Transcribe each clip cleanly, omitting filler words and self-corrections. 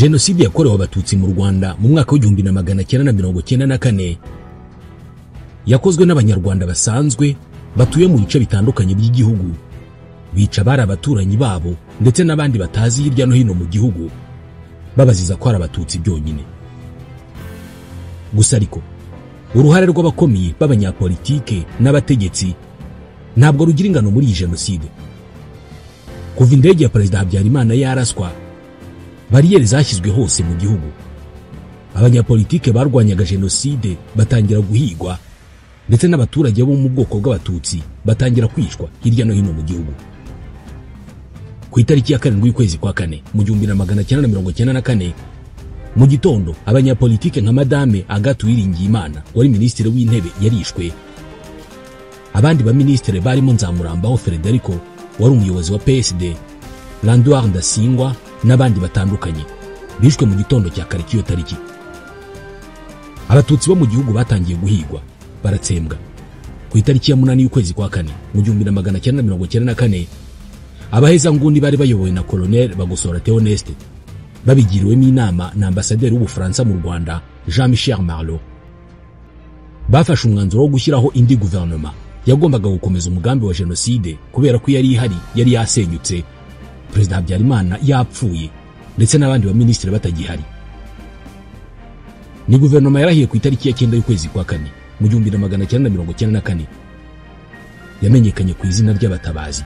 Jenoside yakorewe Abatutsi mu Rwanda mu mwaka w'1994 yakozwe n'Abanyarwanda basanzwe batuye mu bice bitandukanye by'igihugu, bica bari abaturanyi babo ndetse n'abandi batazi hirya no hino mu gihugu, babaziza ko ari Abatutsi byonyine. Gusa ariko uruhare rw'abakomeye b'abanyapolitike n'abategetsi ntabwo rugira ingano muri iyi jenoside. Kuva indege ya Perezida Habyarimana yaraswa, bariyeri zashyizwe hose mu gihugu. Abanyapolitike barwanyaga jenoside batangira guhigwa, ndetse n'abaturage bo mu bwoko bw'Abatutsi batangira kwicwa hirya no hino mu gihugu. Ku itariki ya 7 y'ukwezi kwa 4 mu 1994 mu gitondo, abanyapolitike nka Madame Agathe Uwiringiyimana wari minisitiri w'intebe yarishwe. Abandi ba minisitiri barimo Nzamurambaho Federico wari umuyobozi wa PSD, Landouard Ndasingwa n'abandi batandukanye bishwe mu gitondo cya kare cy'iyo tariki. Abatutsi bo mu gihugu batangiye guhigwa baratsembwa. Ku itariki ya 8 y'ukwezi kwa 4 mu 1994, abahezanguni bari bayobowe na Colonel Bagosora Theoneste babigiriwemo inama na ambasaderi w'Ubufaransa mu Rwanda Jean-Michel Marlot, bafashe umwanzuro wo gushyiraho indi guverinoma yagombaga gukomeza umugambi wa jenoside, kubera ko yari ihari yari yasenyutse, Perezida Habyarimana yapfuye ndetse n'abandi ba minisitiri batagihari. Ni guverinoma yarahiye ku itariki ya 9 y'ukwezi kwa 4 mu 1994, yamenyekanye ku izina ry'Abatabazi.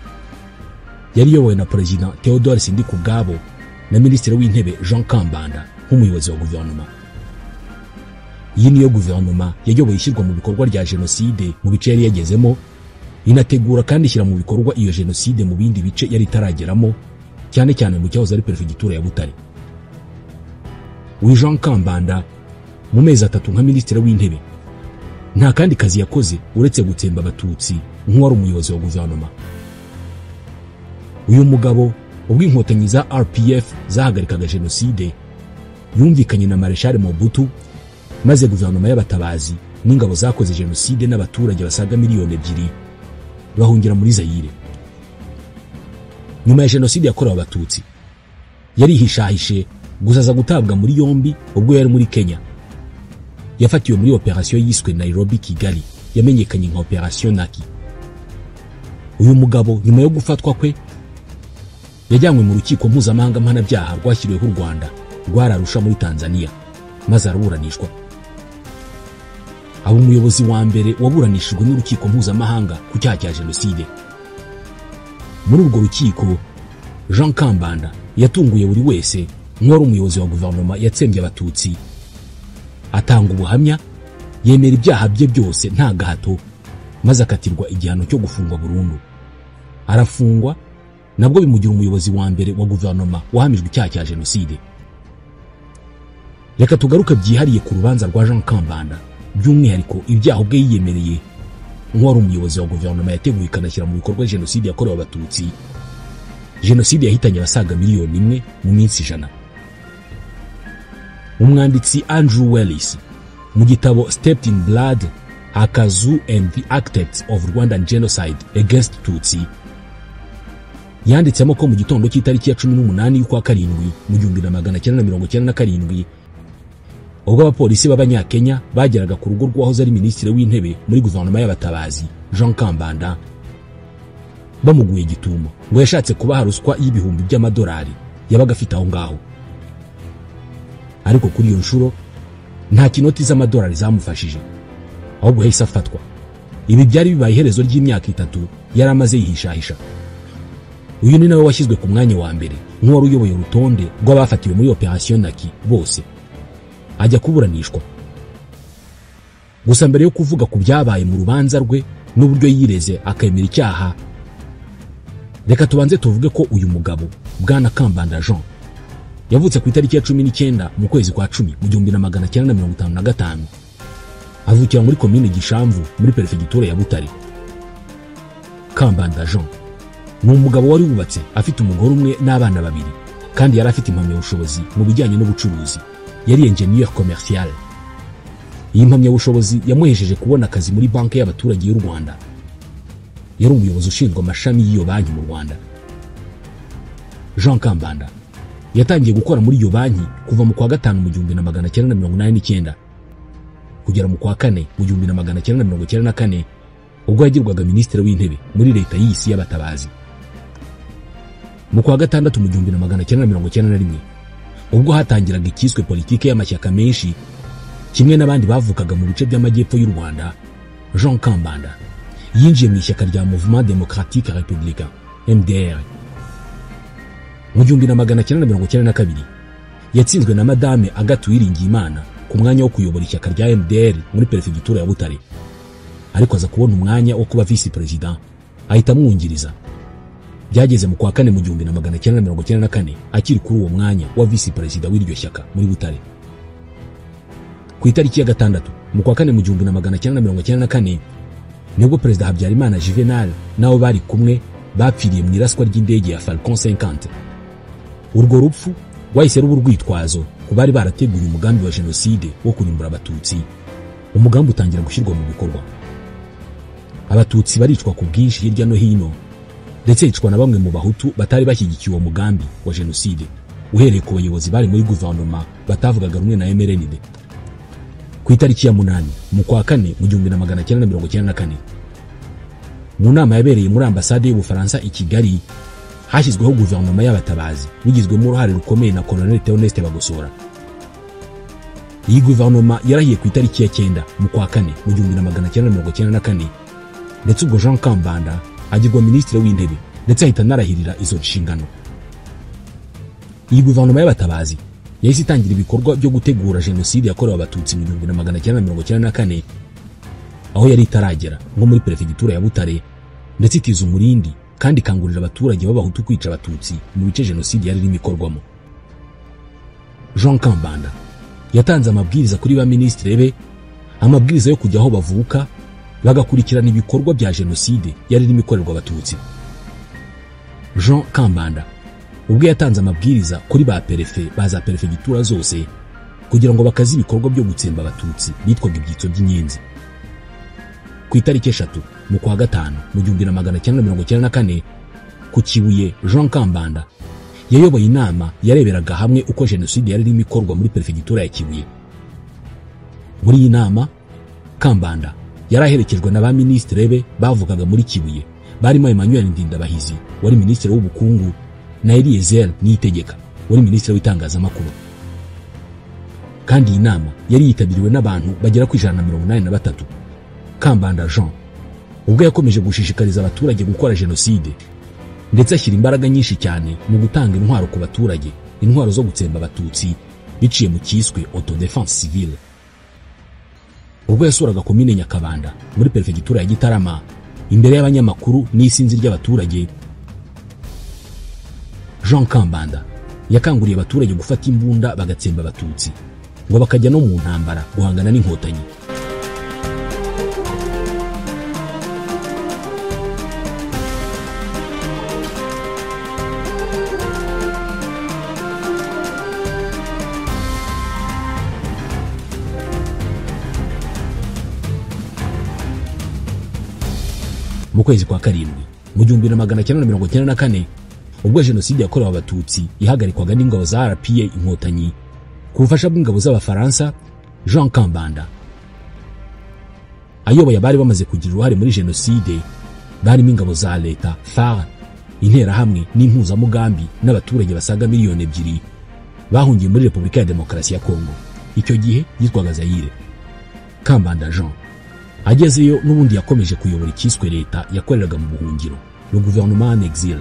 Yari iyobowe na Perezida Theodore Sindikubwabo na Minisitiri w'Intebe Jean Kambanda nk'umuyobozi wa guverinoma. Iyi niyo guverinoma yayoboye ishyirwa mu bikorwa rya jenoside mu bice yari yagezemo, inategura kandi ishyira mu bikorwa iyo jenoside mu bindi bice yari itarageramo, cyane cyane mu cyahoze ari perefegitura ya Butare. Uyu Jean Kambanda mu mezi 3 nka Minisitiri w'Intebe nta kandi kazi yakoze uretse gutsemba Abatutsi nk'uwari umuyobozi wa guverinoma. Uyu mugabo ubwo inkotanyi za RPF zahagarikaga jenoside yumvikanye na Marshal Mobutu, maze guverinoma y'Abatabazi n'ingabo zakoze jenoside n'abaturage basaga miliyoni 2 bahungira muri Zaire. Nyuma ya jenoside yakorewe Abatutsi yarihishahishe gusa aza gutabwa muri yombi ubwo yari muri Kenya. Yafatiwe muri operation yiswe Nairobi Kigali, yamenyekanye nka Operation Naki. Uyu mugabo nyuma yo gufatwa kwe yajyanywe mu rukiko mpuzamahanga mpanabyaha rwashyiriweho u Rwanda rwararusha muri Tanzania, maze araburanishwa. Aba umuyobozi wa mbere waburanishijwe n'urukiko mpuzamahanga ku cyaha cya jenoside. Muri urwo rukiko Jean Kambanda yatunguye buri wese nk'uwari umuyobozi wa guverinoma yatsembye Abatutsi, atanga ubuhamya, yemera ibyaha bye byose nta gahato, maze akatirwa igihano cyo gufungwa burundu. Arafungwa, nabwo bimugira umuyobozi wa mbere wa guverinoma wahamijwe icyaha cya jenoside. Reka tugaruke byihariye ku rubanza rwa Jean Kambanda, by'umwihariko ibyaha ubwe yiyemereye nk'uwari umuyobozi wa guverinoma yateguye ikanashyira mu bikorwa jenoside yakorewe Abatutsi, jenoside yahitanye abasaga miliyoni 1 mu minsi 100. Umwanditsi Andrew Wellis mu gitabo Stepped in Blood, Akazu and the Architects of Rwandan Genocide Against Tutsi, yanditsemo ko mu gitondo cy'itariki ya 18 y'ukwa 7 mu 1997, ubwo abapolisi b'Abanyakenya bageraga ku rugo rw'uwahoze ari Minisitiri w'Intebe muri guverinoma y'Abatabazi Jean Kambanda, bamuguye gitumo ngo yashatse kubaha ruswa y'ibihumbi by'amadolari yabaga afite aho ngaho. Ariko kuri iyo nshuro nta kinoti z'amadolari zamufashije, ahubwo yahise afatwa. Ibi byari bibaye iherezo ry'imyaka 3 yari amaze yihishahisha. Uyu ni nawe washyizwe ku mwanya wa mbere nk'uwari uyoboye urutonde rw'abafatiwe muri Operation Naki bose, ajya kuburanishwa. Gusa mbere yo kuvuga ku byabaye mu rubanza rwe n'uburyo yireze akemera icyaha, reka tubanze tuvuge ko uyu mugabo Bwana Kambanda Jean yavutse ku itariki ya 19 mu kwezi kwa 10 mu 1955, avukira muri komine Gishamvu muri perefegitura ya Butare. Kambanda Jean ni umugabo wari wubatse, afite umugore umwe n'abana 2, kandi yari afite impamyabushobozi mu bijyanye n'ubucuruzi. Yari ingénieur commercial. Iyi mpamyabushobozi yamuhesheje kubona akazi muri banki y'abaturage y'u Rwanda. Yari umuyobozi ushinzwe amashami y'iyo banki mu Rwanda. Jean Kambanda Yatangiye gukora muri iyo banki kuva mu kwa gatanu mu 1989 kugera mu kwa kane mu 1994 ubwo yagirwaga minisitiri w'intebe muri leta y'isi y'abatabazi. Mu kwa gatandatu mu 1991 ubwo hatangiraga ikiswe politike y'amashyaka menshi, kimwe n'abandi bavukaga mu bice by'amajyepfo y'u Rwanda, Jean Kambanda yinjiye mu ishyaka rya Mouvement Démocratique Républicain MDR. Mu 1992 yatsinzwe na Madame Agathe Uwiringiyimana ku mwanya wo kuyobora ishyaka rya MDR muri perefegitura ya Butare, ariko aza kubona umwanya wo kuba vice president ahita amwungiriza. Byageze mu kwa kane mu 1994 akiri kuri uwo mwanya wa vice president w'iryo shyaka muri Butare. Ku itariki ya gatandatu mu kwa kane mu 1994 nibwo Perezida Habyarimana Juvenal nabo bari kumwe bapfiriye mu iraswa ry'indege ya Falcon 50. Urwo rupfu rwahise ruba urwitwazo ku bari barateguye umugambi wa jenoside wo kurimbura Abatutsi. Umugambi utangira gushyirwa mu bikorwa. Abatutsi baricwa ku bwinshi hirya no hino, ndetse hicwa na bamwe mu Bahutu batari bashyigikiye uwo mugambi wa jenoside, uhereye ku bayobozi bari muri guverinoma batavugaga rumwe na MRND. Ku itariki ya 8 mu kwa kane mu 1994, mu nama yabereye muri ambasade y'Ubufaransa i Kigali, hashyizweho guverinoma y'abatabazi bigizwemo uruhare rukomeye na Colonel Theoneste Bagosora. Iyi guverinoma yarahiye ku itariki ya 9 mu kwa kane mu 1994, ndetse ubwo Jean Kambanda agirwa minisitiri w'intebe ndetse ahita anarahirira izo nshingano. Iyi guverinoma y'abatabazi yahise itangira ibikorwa byo gutegura jenoside yakorewe Abatutsi mu 1994, aho yari itaragera nko muri perefegitura ya Butare, ndetse itiza umurindi kandi ikangurira abaturage b'Abahutu kwica Abatutsi mu bice jenoside yari irimo ikorwamo. Jean Kambanda yatanze amabwiriza kuri ba minisitiri be, amabwiriza yo kujya aho bavuka bagakurikirana ibikorwa bya jenoside yari irimo ikorerwa Abatutsi. Jean Kambanda ubwo yatanze amabwiriza kuri ba perefe baza perefegitura zose kugira ngo bakaze ibikorwa byo gutsemba Abatutsi bitwaga ibyitso by'inyenzi. Ku itariki 3 mu kwa gatanu mu 1994 ku Kibuye, Jean Kambanda yayoboye inama yareberaga hamwe uko jenoside yari irimo ikorwa muri perefegitura ya Kibuye. Muri iyi nama Kambanda yaraherekejwe na ba minisitiri be bavugaga muri Kibuye, barimo Emmanuel Ndindabahizi wari minisitiri w'ubukungu na Eliezer Niyitegeka wari minisitiri w'itangazamakuru. Kandi iyi nama yari yitabiriwe n'abantu bagera ku 183. Kambanda Jean ubwo yakomeje gushishikariza abaturage gukora jenoside, ndetse ashyira imbaraga nyinshi cyane mu gutanga intwaro ku baturage, intwaro zo gutsemba Abatutsi biciye mu kiswe autodefense civile. Ubwo yasuraga komine Nyakabanda muri perefegitura ya Gitarama imbere y'abanyamakuru n'isinzi ry'abaturage, Jean Kambanda yakanguriye abaturage gufata imbunda bagatsemba Abatutsi, ngo bakajya no mu ntambara guhangana n'inkotanyi. Mu kwezi kwa karindwi mu 1994 ubwo jenoside yakorewe Abatutsi ihagarikwaga n'ingabo za RPA Inkotanyi ku bufasha bw'ingabo z'Abafaransa, Jean Kambanda ayoboye abari bamaze kugira uruhare muri jenoside barimo ingabo za leta, FAR, interahamwe n'impuzamugambi n'abaturage basaga miliyoni 2 bahungiye muri Repubulika ya Demokarasi ya Kongo, icyo gihe yitwaga Zaire. Kambanda Jean agezeyo n'ubundi yakomeje kuyobora ikiswe leta yakoreraga mu buhungiro, le gouvernement en exil.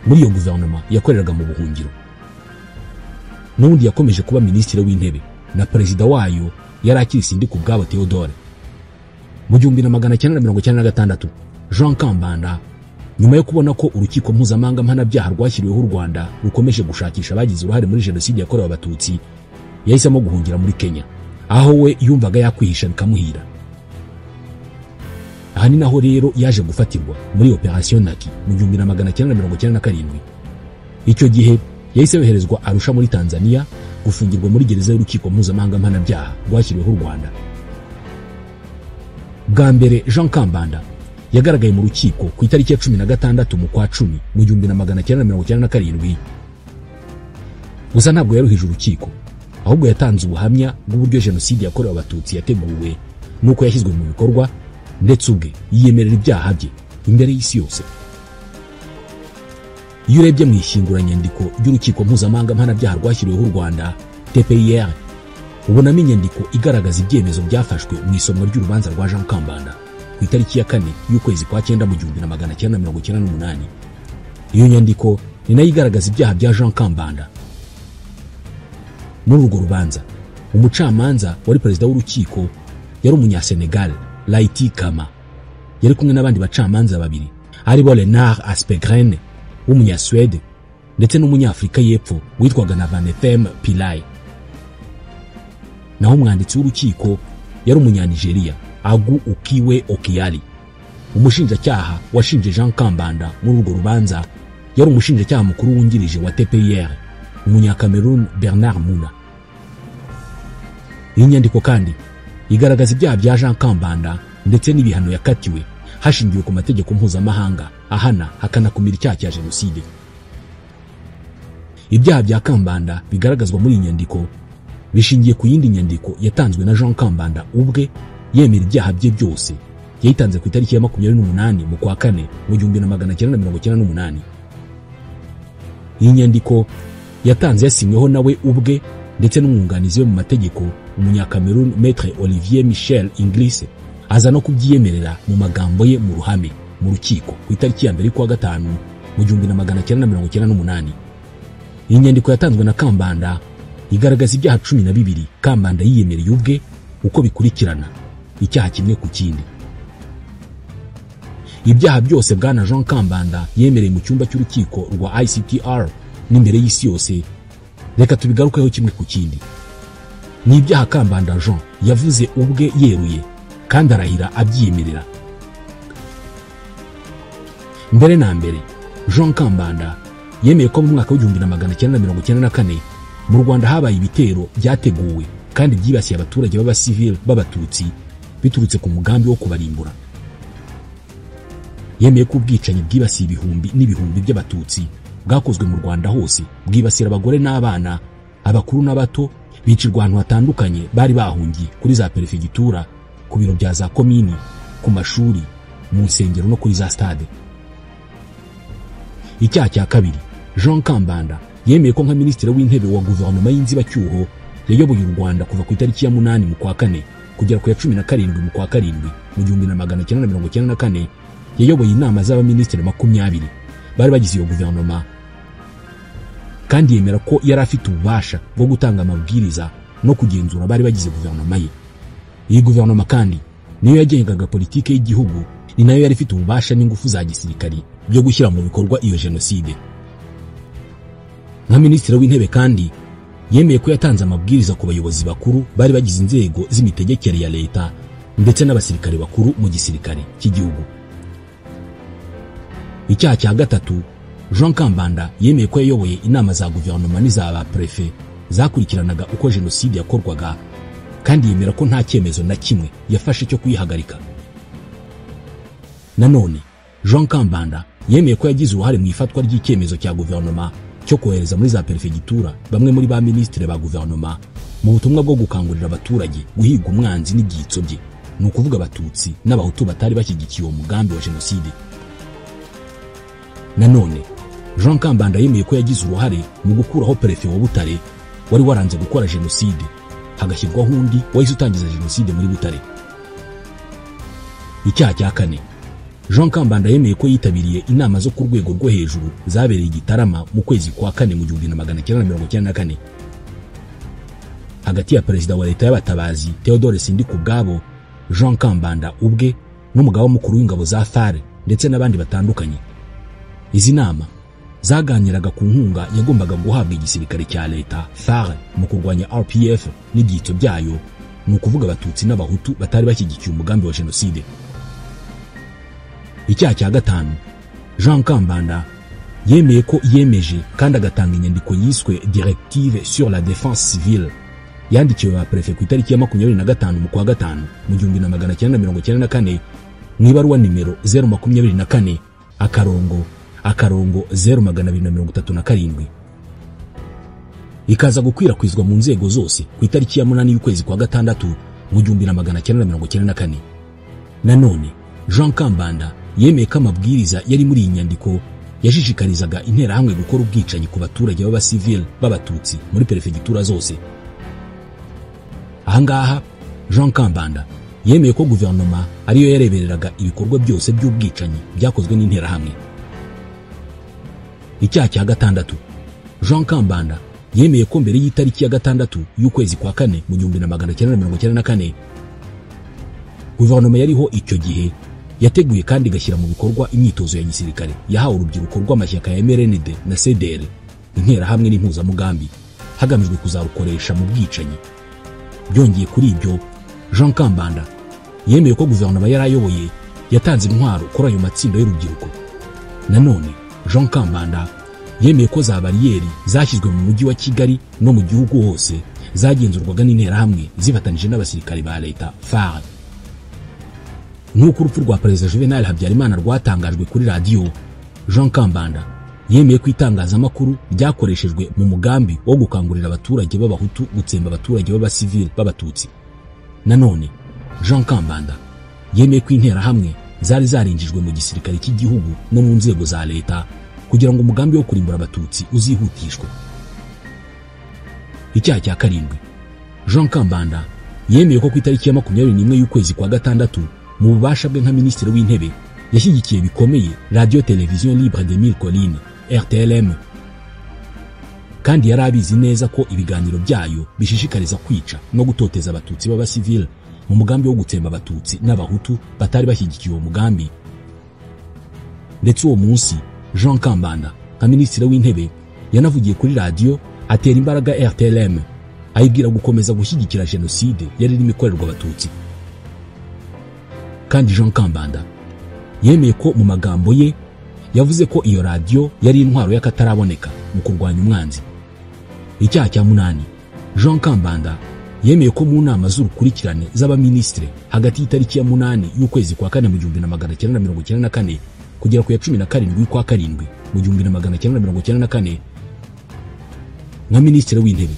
Muri iyo guverinoma yakoreraga mu buhungiro n'ubundi yakomeje kuba minisitiri w'intebe na perezida wayo yari akiri Sindikubwabo Theodore. Mu 1996 Jean Kambanda nyuma yo kubona ko urukiko mpuzamahanga mpanabyaha rwashyiriweho u Rwanda rukomeje gushakisha abagize uruhare muri jenoside yakorewe Abatutsi, yahisemo guhungira muri Kenya, aho we yumvaga yakwihisha bikamuhira. Aha ni naho rero yaje gufatirwa muri Operation Naki mu 1997. Icyo gihe yahise yoherezwa Arusha muri Tanzania gufungirwa muri gereza y'urukiko mpuzamahanga mpanabyaha rwashyiriweho u Rwanda. Bwa mbere Jean Kambanda yagaragaye mu rukiko ku itariki ya 16 mu kwa 10 mu 1997 Gusa ntabwo yaruhije urukiko, ahubwo yatanze ubuhamya bw'uburyo jenoside yakorewe Abatutsi yateguwe nuko yashyizwe mu bikorwa, ndetse ubwe yiyemerera ibyaha bye imbere y'isi yose. Iyo urebye mu ishyinguranyandiko ry'urukiko mpuzamahanga mpanabyaha rwashyiriweho u Rwanda TPIR, ubonamo inyandiko igaragaza ibyemezo byafashwe mu isomwa ry'urubanza rwa Jean Kambanda ku itariki ya 4 y'ukwezi kwa 9 mu 1998. Iyo nyandiko ni nayo igaragaza ibyaha bya Jean Kambanda. Muri urwo rubanza, umucamanza wari perezida w'urukiko yari umunyasenegal Laiti Kama, yari kumwe n'abandi bacamanza babiri aribo Lennart Aspegren w'umunyasuwede ndetse n'umunyafurika y'Epfo witwaga Navanethem Pillay. Naho umwanditsi w'urukiko yari umunyanigeriya Agu Ukiwe Okiyali. Umushinjacyaha washinje Jean Kambanda muri urwo rubanza yari umushinjacyaha mukuru wungirije wa TPIR, umunyakamerun Bernard Muna. Iyi nyandiko kandi igaragaza ibyaha bya Jean Kambanda ndetse n'ibihano yakatiwe hashingiwe ku mategeko mpuzamahanga ahana hakanakumira icyaha cya jenoside. Ibyaha bya Kambanda bigaragazwa muri iyi nyandiko bishingiye ku yindi nyandiko yatanzwe na Jean Kambanda ubwe yemera ibyaha bye byose. Yayitanze ku itariki ya 28 mu kwa 4 mu 1998. Iyi nyandiko yatanze yasinyweho nawe ubwe ndetse n'umwunganizi we mu mategeko umunyakamerun Maître Olivier Michel Inglis, aza no kubyiyemerera mu magambo ye mu ruhame mu rukiko ku itariki ya 2 kwa 5 mu 1998. Iyi nyandiko yatanzwe na Kambanda igaragaza ibyaha 12 Kambanda yiyemereye ubwe uko bikurikirana, icyaha kimwe ku kindi. Ibyaha byose bwana Jean Kambanda yemereye mu cyumba cy'urukiko rwa ICTR n'imbere y'isi yose, reka tubigarukeho kimwe ku kindi. Ni ibyaha Kambanda Jean yavuze ubwe yeruye kandi arahira abyiyemerera. Mbere na mbere, Jean Kambanda yemeye ko mu mwaka w'1994 mu Rwanda habaye ibitero byateguwe kandi byibasiye abaturage b'abasivile b'Abatutsi biturutse ku mugambi wo kubarimbura. Yemeye ko ubwicanyi bwibasiye ibihumbi n'ibihumbi by'Abatutsi bwakozwe mu Rwanda hose, bwibasira abagore n'abana, abakuru n'abato, bicirwa ahantu hatandukanye bari bahungiye, kuri za perefegitura, ku biro bya za komini, ku mashuri, mu nsengero no kuri za stade. Icyaha cya kabiri, Jean Kambanda yemeye ko nka minisitiri w'intebe wa guverinoma y'inzibacyuho yayoboye u Rwanda kuva ku itariki ya 8 mu kwa 4 kugera ku ya 17 mu kwa 7 mu 1994, yayoboye inama z'abaminisitiri 20 bari bagize iyo guverinoma, kandi yemera ko yari afite ububasha bwo gutanga amabwiriza no kugenzura bari bagize guverinoma ye. Iyi guverinoma kandi niyo yagengaga politike y'igihugu, ni nayo yari ifite ububasha n'ingufu za gisirikari byo gushyira mu bikorwa iyo jenoside. Nka minisitiri w'intebe kandi yemeye ko yatanze amabwiriza ku bayobozi bakuru bari bagize inzego z'imitegekere ya leta ndetse n'abasirikare bakuru mu gisirikare cy'igihugu. Icyaha cya gatatu, Jean Kambanda yemeye ko yayoboye inama za guverinoma n'iza ba prefe zakurikiranaga uko jenoside yakorwaga, kandi yemera ko nta cyemezo na kimwe yafashe cyo kuyihagarika. Nanone Jean Kambanda yemeye ko yagize uruhare mu ifatwa ry'icyemezo cya guverinoma cyo kohereza muri za perefegitura bamwe muri ba minisitiri ba guverinoma mu butumwa bwo gukangurira abaturage guhiga umwanzi n'ibyitso bye, ni ukuvuga Abatutsi n'Abahutu batari bashyigikiye uwo mugambi wa jenoside. Nanone Jean Kambanda yemeye ko yagize uruhare mu gukuraho perefe wa Butare wari waranze gukora jenoside, hagashyirwaho undi wahise utangiza jenoside muri Butare. Icyaha cya kane, Jean Kambanda yemeye ko yitabiriye inama zo ku rwego rwo hejuru zabereye i Gitarama mu kwezi kwa 4 mu 1994 hagati ya perezida wa leta y'abatabazi Theodore Sindikubwabo, Jean Kambanda ubwe n'umugaba mukuru w'ingabo za FARE ndetse n'abandi batandukanye. Izi nama zaganiraga ku nkunga yagombaga guhabwa igisirikare cya leta FARE mu kurwanya RPF n'ibyitso byayo, ni ukuvuga Abatutsi n'Abahutu batari bashyigikiye umugambi wa jenoside. Icyaha cya gatanu, Jean Kambanda yemeye ko yemeje kandi agatanga inyandiko yiswe Directive sur la défense civile yandikiwe ba prefe ku itariki ya 25 mu kwa 5 mu 1994 mu ibaruwa nimero 024 akarongo akarongo 0237. ikaza gukwirakwizwa mu nzego zose ku itariki ya 8 y'ukwezi kwa gatandatu mu 1994. Nanone Jean Kambanda yemeye ko amabwiriza yari muri iyi nyandiko yashishikarizaga interahamwe gukora ubwicanyi ku baturage b'abasivile b'abatutsi muri perefegitura zose. Ahangaha Jean Kambanda yemeye ko guverinoma ariyo yarebereraga ibikorwa byose by'ubwicanyi byakozwe n'interahamwe. Icyaha cya gatandatu, Jean Kambanda yemeye ko mbere y'itariki ya 6 y'ukwezi kwa kane mu 1994 guverinoma yariho icyo gihe yateguye kandi igashyira mu bikorwa imyitozo ya gisirikare yahawe urubyiruko rw'amashyaka ya MRND na CDR, interahamwe n'impuzamugambi, hagamijwe kuzarukoresha mu bwicanyi. Byongeye kuri ibyo, Jean Kambanda yemeye ko guverinoma yari ayoboye yatanze intwaro kuri ayo matsinda y'urubyiruko. Nanone Jean Kambanda yemeye ko za bariyeri zashyizwe mu mujyi wa Kigali no mu gihugu hose zagenzurwaga n'interahamwe zifatanije n'abasirikare ba leta FARG. Nk'uko urupfu rwa Perezida Juvenal Habyarimana rwatangajwe kuri radiyo, Jean Kambanda yemeye ko itangazamakuru ryakoreshejwe mu mugambi wo gukangurira abaturage b'abahutu gutsemba abaturage b'abasivile b'abatutsi. Nanone Jean Kambanda yemeye ko interahamwe zari zarinjijwe mu gisirikare cy'igihugu no mu nzego za leta kugira ngo umugambi wo kurimbura abatutsi uzihutishwe. Icyaha cya karindwi, Jean Kambanda yemeye ko ku itariki ya 21 y'ukwezi kwa gatandatu mu bubasha bwe nka minisitiri w'intebe yashyigikiye bikomeye Radio Television Libre de Mille Collines RTLM, kandi yari abizi neza ko ibiganiro byayo bishishikariza kwica no gutoteza abatutsi b'abasivile mu mugambi wo gutsemba abatutsi n'abahutu batari bashyigikiye uwo mugambi. Ndetse uwo munsi Jean Kambanda nka minisitiri w'intebe yanavugiye kuri radio atera imbaraga RTLM ayibwira gukomeza gushyigikira jenoside yari irimo ikorerwa abatutsi. Kandi Jean Kambanda yemeye ko mu magambo ye yavuze ko iyo radio yari intwaro y'akataraboneka mu kurwanya umwanzi. Icyaha cya munani, Jean Kambanda yemeye ko mu nama z'urukurikirane z'abaministre hagati y'itariki ya 8 y'ukwezi kwa kane mu 1994 kugera ku ya 17 y'ukwa karindwi mu 1994 nka minisitiri w'intebe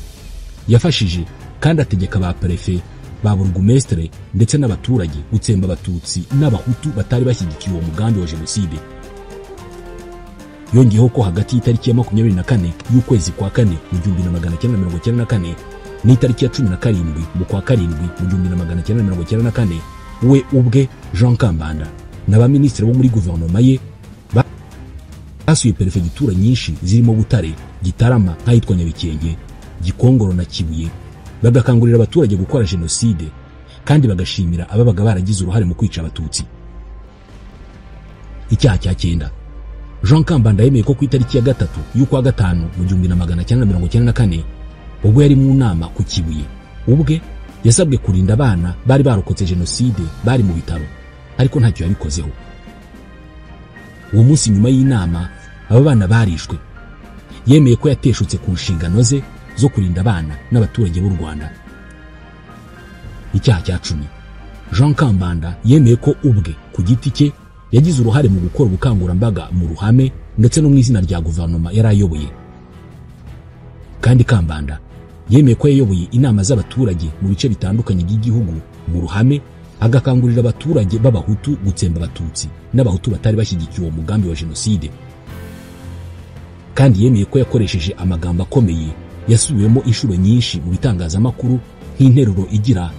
yafashije kandi ategeka ba prefe, ba burugumestre ndetse n'abaturage gutsemba abatutsi n'abahutu batari bashyigikiye uwo mugambi wa jenoside. Yongeyeho ko hagati y'itariki ya 24 y'ukwezi kwa kane mu 1994 n'itariki ya 17 mu kwa karindwi mu 1994 we ubwe Jean Kambanda n'abaministre bo muri guverinoma ye basuye perefegitura nyinshi zirimo Butare, Gitarama nk'ahitwa Nyabikenke, Gikongoro na Kibuye, bagakangurira abaturage gukora jenoside kandi bagashimira ababaga baragize uruhare mu kwica abatutsi. Icyaha cya cyenda, Jean Kambanda yemeye ko ku itariki ya 3 y'ukwa gatanu mu 1994 ubwo yari mu nama ku Kibuye ubwe yasabwe kurinda abana bari barokotse jenoside bari mu bitaro, ariko ntacyo yabikozeho. Uwo munsi nyuma y'inama aba bana barishwe. Yemeye ko yateshutse ku nshingano ze zo kurinda abana n'abaturage b'u Rwanda. Icyaha cya 10, Jean Kambanda yemeye ko ubwe ku giti cye yagize uruhare mu gukora ubukangurambaga mu ruhame ndetse no mu izina rya guverinoma yari ayoboye. Kandi Kambanda yemeye ko yayoboye inama z'abaturage mu bice bitandukanye by'igihugu mu ruhame, agakangurira abaturage b'abahutu gutsemba abatutsi n'abahutu batari bashyigikiye uwo mugambi wa jenoside. Kandi yemeye ko yakoresheje amagambo akomeye yasubiwemo inshuro nyinshi mu bitangazamakuru nk'interuro igira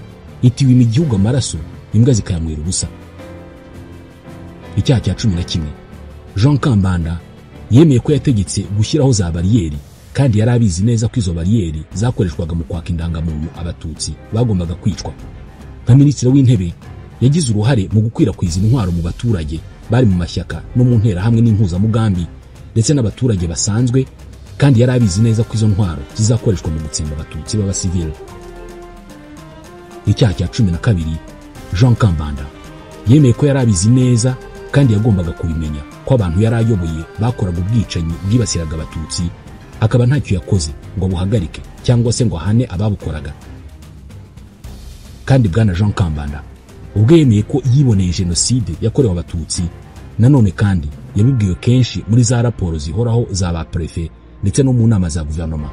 iti wima igihugu amaraso imbwa zikayanywera ubusa. Icyaha cya 11, Jean Kambanda yemeye ko yategetse gushyiraho za bariyeri kandi yari abizi neza ko izo bariyeri zakoreshwaga mu kwaka indangamuntu abatutsi bagombaga kwicwa. Nka minisitiri w'intebe yagize uruhare mu gukwirakwiza intwaro mu baturage bari mu mashyaka no mu nterahamwe n'impuzamugambi ndetse n'abaturage basanzwe, kandi yari abizi neza ko izo ntwaro zizakoreshwa mu gutsemba abatutsi b'abasivile. Icyaha cya 12, Jean Kambanda yemeye ko yari abizi neza kandi yagombaga kubimenya ko abantu yari ayoboye bakoraga ubwicanyi bwibasiraga abatutsi, akaba ntacyo yakoze ngo buhagarike cyangwa se ngo ahane ababukoraga. Kandi bwana Jean Kambanda ubwo yemeye ko yiboneye jenoside yakorewe abatutsi, nanone kandi yabibwiwe kenshi muri za raporo zihoraho za ba prefe ndetse no mu nama za guverinoma.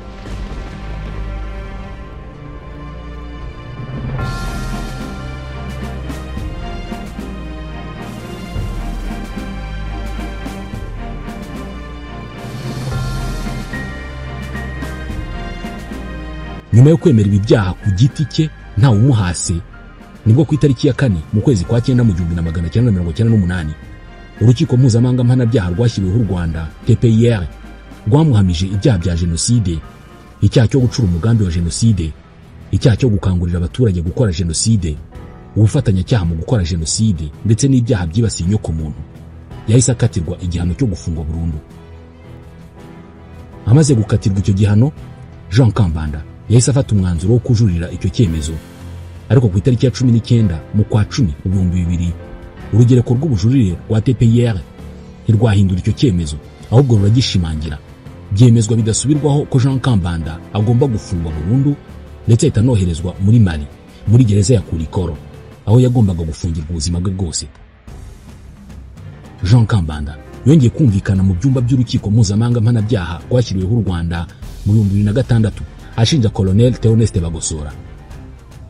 Nyuma yo kwemera ibi byaha ku giti cye ntawe umuhase, nibwo ku itariki ya 4 mu kwezi kwa 9 mu 1998 urukiko mpuzamahanga mpanabyaha rwashyiriweho u Rwanda TPIR rwamuhamije ibyaha bya jenoside, icyaha cyo gucura umugambi wa jenoside, icyaha cyo gukangurira abaturage gukora jenoside, ubufatanyacyaha mu gukora jenoside ndetse n'ibyaha byibasiye inyokomuntu. Yahise akatirwa igihano cyo gufungwa burundu. Amaze gukatirwa icyo gihano, Jean Kambanda yahise afata umwanzuro wo kujurira icyo cyemezo, ariko ku itariki ya 19 mu kwa 10 2000 urugereko rw'ubujurire rwa TPIR ntirwahindura icyo cyemezo, ahubwo ruragishimangira. Byemezwa bidasubirwaho ko Jean Kambanda agomba gufungwa burundu, ndetse ahita anoherezwa muri Mali muri gereza ya Kulikoro aho yagombaga gufungirwa ubuzima bwe bwose. Jean Kambanda yongeye kumvikana mu byumba by'urukiko mpuzamahanga mpanabyaha rwashyiriweho u Rwanda mu 2006 ashinja Colonel Theoneste Bagosora.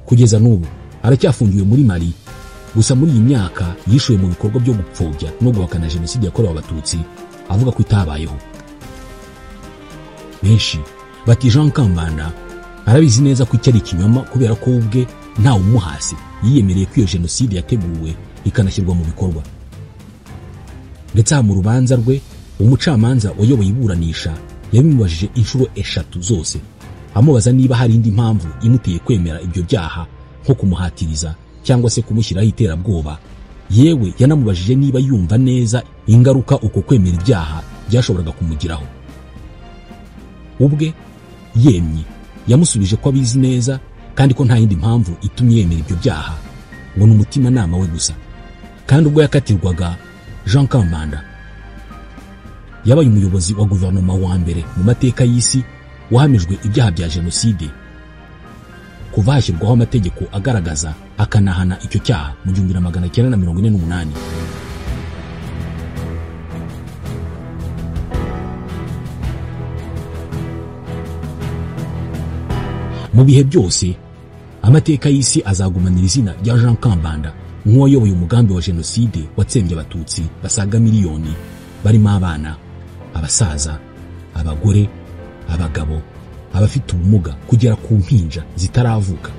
Kugeza n'ubu aracyafungiwe muri Mali, gusa muri iyi myaka yishuye mu bikorwa byo gupfobya no guhakana jenoside yakorewe Abatutsi avuga ko itabayeho. Benshi bati Jean Kambanda arabizi neza ko icyo ari ikinyoma, kubera ko ubwe ntawe umuhasi yiyemereye ko iyo jenoside yateguwe ikanashyirwa mu bikorwa. Ndetse aha mu rubanza rwe umucamanza wayoboye iburanisha yabimubajije inshuro 3 zose, amubaza niba hari indi mpamvu imuteye kwemera ibyo byaha nko kumuhatiriza cyangwa se kumushyiraho iterabwoba. Yewe yanamubajije niba yumva neza ingaruka uko kwemera ibyaha byashoboraga kumugiraho. Ubwe yemye yamusubije ko abizi neza kandi ko nta yindi mpamvu itumye yemera ibyo byaha, ngo ni umutimanama we gusa. Kandi ubwo yakatirwaga, Jean Kambanda yabaye umuyobozi wa guverinoma wa mbere mu mateka y'isi wahamijwe ibyaha bya jenoside kuva hashyirwaho amategeko agaragaza akanahana icyo cyaha mu 1948. Mu bihe byose amateka y'isi azagumanira izina rya Jean Kambanda nk'uwayoboye umugambi wa jenoside watsembye Abatutsi basaga miliyoni, barimo abana, abasaza, abagore, abagabo, abafite ubumuga kugera ku mpinja zitaravuka.